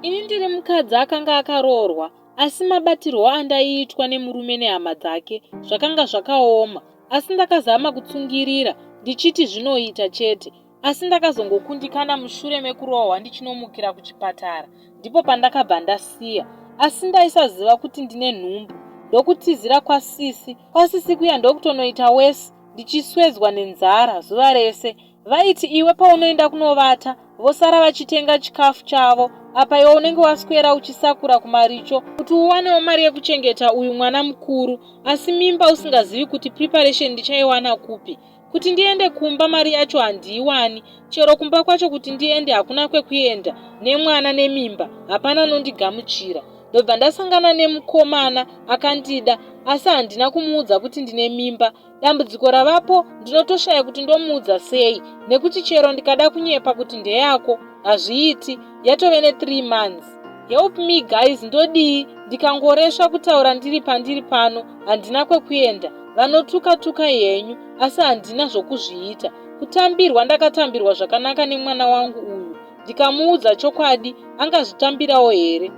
Ini ndiri mukadzi akanga akaroorwa asi mabatirwo andaiitwa nemurume nehama dzake zvakanga zvakaoma asi ndakazama kutsungirira ndichiti zvinoita chete asi ndakazongokundikana mushure mekurohwa ndichinomukira kuchipatara ndipo pandakabva ndasiya asi ndaisaziva kuti ndine nhumbu ndokutizira kwasisi kwasisi kuya ndokutonoita wesi ndichiswedzwa nenzara zuva rese vaiti iwe paunoenda kunovata vosara vachitenga chikafu chavo apa iwe unenge waswera uchisakura kumaricho kuti uwanewo mari yekuchengeta uyu mwana mukuru asi mimba usingazivi kuti preparation ndichaiwana kupi kuti ndiende kumba mari yacho handiiwani chero kumba kwacho kuti ndiende hakuna kwekuenda nemwana nemimba hapana anondigamuchira ndobva ndasangana nemukomana akandida asi handina kumuudza kuti ndine mimba dambudziko ravapo ndinotoshaya kuti ndomuudza sei nekuti chero ndikada kunyepa kuti ndeyako hazviiti yatove ne3 months help me guys ndodii ndikangoresva kutaura ndiri pandiri pano handina kwekuenda vanotuka tuka henyu asi handina zvokuzviita kutambirwa ndakatambirwa zvakanaka nemwana wangu uyu ndikamuudza chokwadi angazvitambirawo here?